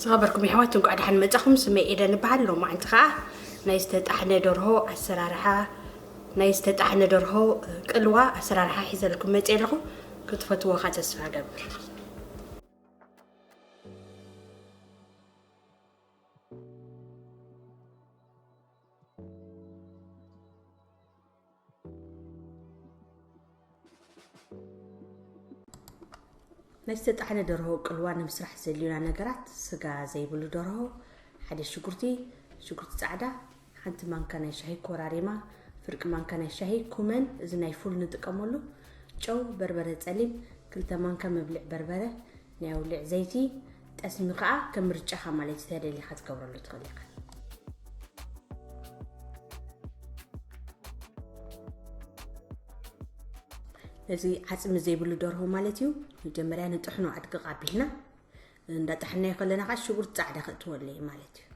ዝኸበርኩም የሕዋት፣ እንኳዕ ደሓን መጻኹም። ስመይ ኤደን እበሃል። ሎማዓንቲ ኸዓ ናይ ዝተጣሕነ ደርሆ ኣሰራርሓ፣ ናይ ዝተጣሕነ ደርሆ ቅልዋ ኣሰራርሓ ሒዘልኩም መጽየ ኣለኹ። ክትፈትዎ ኸዓ ተስፋ እገብር። ናይ ዝተጣሕነ ደርሆ ቅልዋ ንምስራሕ ዘድልዩና ነገራት፣ ስጋ ዘይብሉ ደርሆ፣ ሓደ ሽጉርቲ፣ ሽጉርቲ ጻዕዳ፣ ሓንቲ ማንካ ናይ ሻሂ ኮራሪማ፣ ፍርቂ ማንካ ናይ ሻሂ ኩመን፣ እዚ ናይ ፉል ንጥቀመሉ፣ ጨው፣ በርበረ ጸሊም፣ ክልተ ማንካ መብልዕ በርበረ፣ ናይ ኣውሊዕ ዘይቲ፣ ጠስሚ ከኣ ከም ምርጫኻ ማለት እዩ፣ ተደሊኻ ትገብረሉ ትኽእል ኢኻ። ነዚ ዓጽሚ ዘይብሉ ደርሆ ማለት እዩ፣ መጀመርያ ንጥሕኖ ኣድቅቕ ኣቢልና፣ እንዳጠሕናዮ ከለና ከኣ ሽጉርቲ ጻዕዳ ከእትወሉ እዩ ማለት እዩ።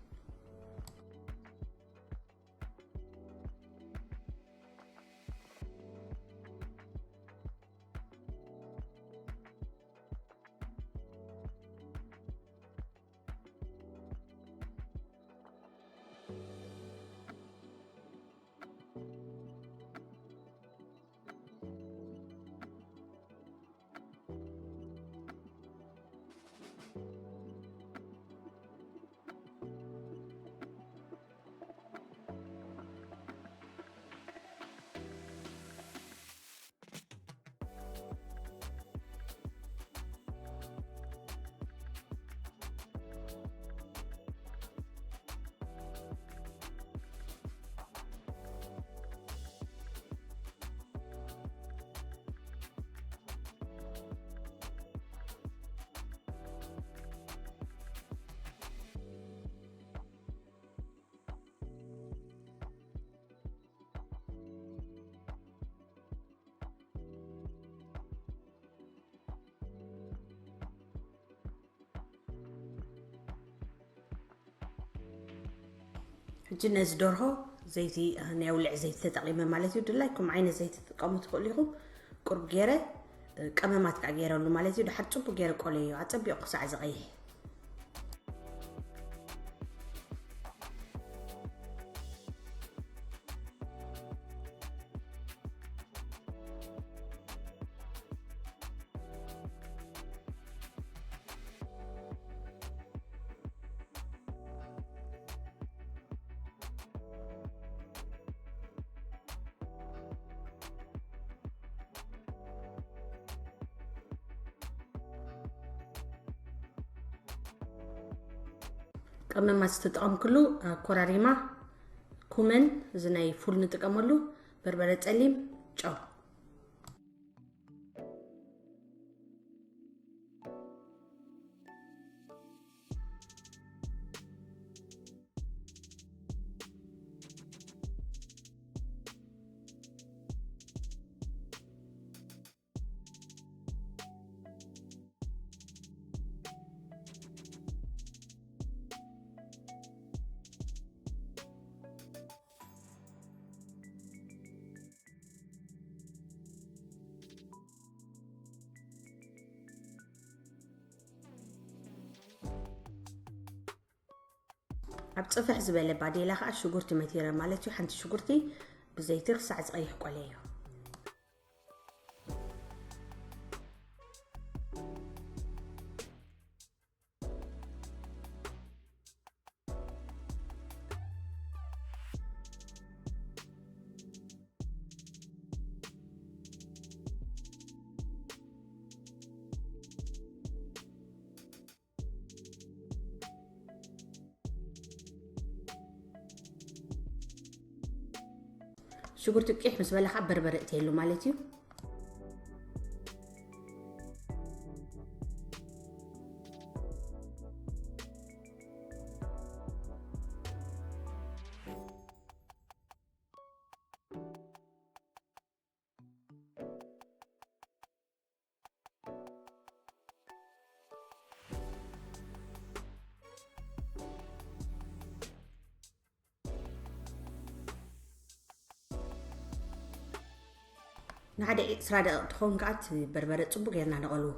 ሕጂ ነዚ ደርሆ ዘይቲ፣ ናይ ውልዕ ዘይቲ ተጠቒመ ማለት እዩ። ድላይኩም ዓይነት ዘይቲ ትጥቀሙ ትኽእሉ ኢኹም። ቁርብ ገይረ፣ ቀመማት ከዓ ገይረሉ ማለት እዩ። ድሓር ጽቡቅ ገይረ ቆለዮ፣ ኣጸቢቑ ክሳዕ ዝቐይሕ። ቀመማት ዝተጠቐምኩሉ፣ አ፣ ኮራሪማ፣ ኩመን፣ እዚ ናይ ፉል ንጥቀመሉ፣ በርበረ ጸሊም፣ ጨው። ኣብ ጽፍሕ ዝበለ ባዴላ ኸኣ ሽጉርቲ መቲረ ማለት እዩ። ሓንቲ ሽጉርቲ ብዘይቲ ክሳዕ ዝቐይሕ ቆለዮ። ሽጉርቲ ቂሕ ምስ በለ ከዓ በርበረ እትየሉ ማለት እዩ። ንሓደ ዕስራ ደቂቕ ትኸውን ከኣ እቲ በርበረ ጽቡቕ ጌርና ነቐልዎ።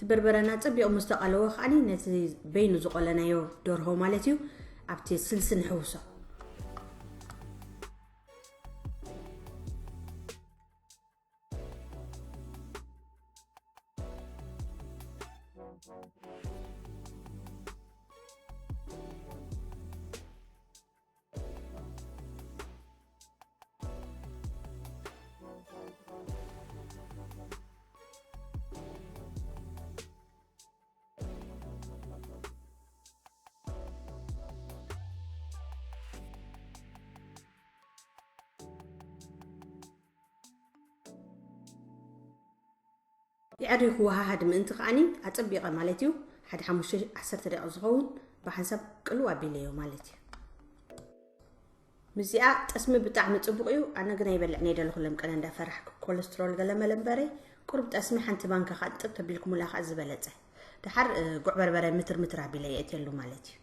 በርበረና ጸቢቑ ምስ ተቐለወ ከዓኒ ነቲ በይኑ ዝቖለናዮ ደርሆ ማለት እዩ ኣብቲ ስልሲ ንሕውሶ። ይዕሪ ክወሃሃድ ምእንቲ ከዓኒ ኣጸቢቐ ማለት እዩ ሓደ ሓሙሽተ ዓሰርተ ደቂቕ ዝኸውን ብሓንሳብ ቅልው ኣቢለዮ ማለት እዩ። ምስዚኣ ጠስሚ ብጣዕሚ ጽቡቕ እዩ። ኣነ ግን ኣይበልዕን እየ ደለኹ ለምቀነ እንዳፈራሕኩ ኮለስትሮል ገለ መለ እምበረይ። ቁሩብ ጠስሚ ሓንቲ ማንካ ከኣ ጥብ ተቢልኩምላ ከኣ ዝበለጸ። ደሓር ጉዕ በርበረ ምትር ምትር ኣቢለ የእትየሉ ማለት እዩ።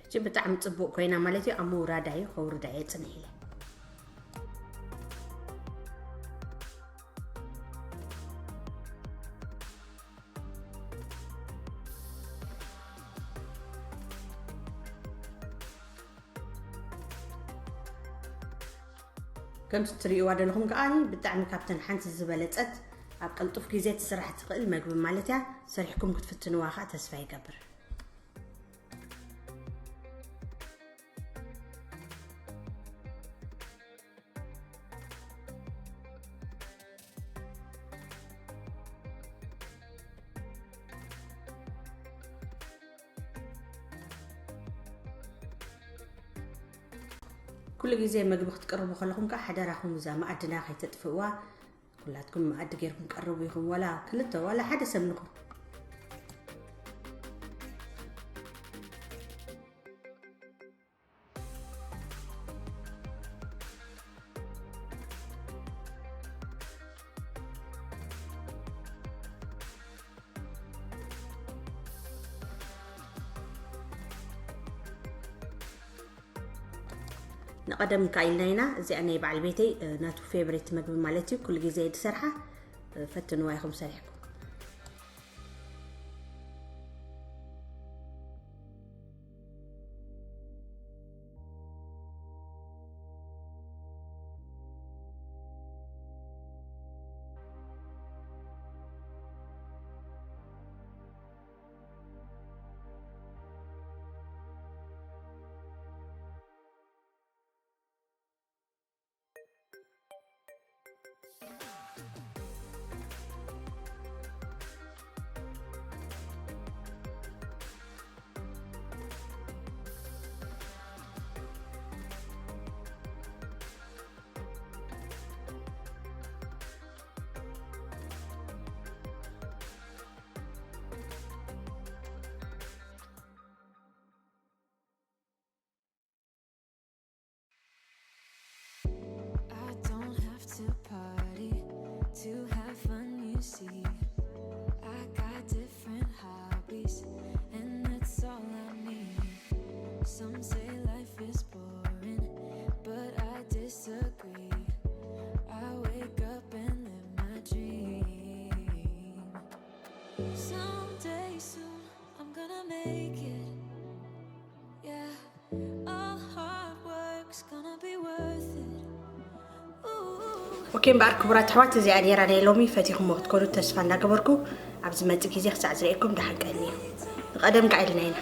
ሕጂ ብጣዕሚ ጽቡቕ ኮይና ማለት እዩ። ኣብ ምውራዳ እዩ፣ ከውርዳ እየ ጽንሕ ኢለ። ከምቲ ትርእይዋ ዘለኹም ከኣ ብጣዕሚ ካብተን ሓንቲ ዝበለጸት ኣብ ቅልጡፍ ግዜ ትስራሕ ትኽእል መግቢ ማለት እያ። ሰሪሕኩም ክትፍትንዋ ከኣ ተስፋ ይገብር። ኩሉ ግዜ መግቢ ክትቅርቡ ከለኹም ከዓ ሓደራኹም እዛ መኣድና ከይተጥፍእዋ። ኩላትኩም መኣዲ ጌርኩም ቀርቡ ኢኹም፣ ዋላ ክልተ ዋላ ሓደ ሰብ ንኹም። ንቐደም ከኣ ኢልና ኢና። እዚኣ ናይ በዓል ቤተይ፣ እ፣ ናቱ ፌቨሪት መግቢ ማለት እዩ። ኩሉ ግዜ እየ ዝሰርሓ። እ፣ ፈትንዋ ኢኹም ሰሪሕኩም። I don't have to party to have fun, you see. I got different hobbies, and that's all I need. Some say life is boring, but I disagree. I wake up and live my dream. Someday soon, I'm gonna make it. Yeah, all hard work's gonna be worth it. Ooh. ኦኬ እምበኣር ክቡራት ኣሕዋት፣ እዚኣ ነይራ ናይ ሎሚ። ፈቲኹሞ ክትኮኑ ተስፋ እንዳገበርኩ፣ ኣብ ዝመጽእ ግዜ ክሳዕ ዝርእየኩም ደሓን ቀንዩ። ንቐደም ከኣ ኢልና ኢና።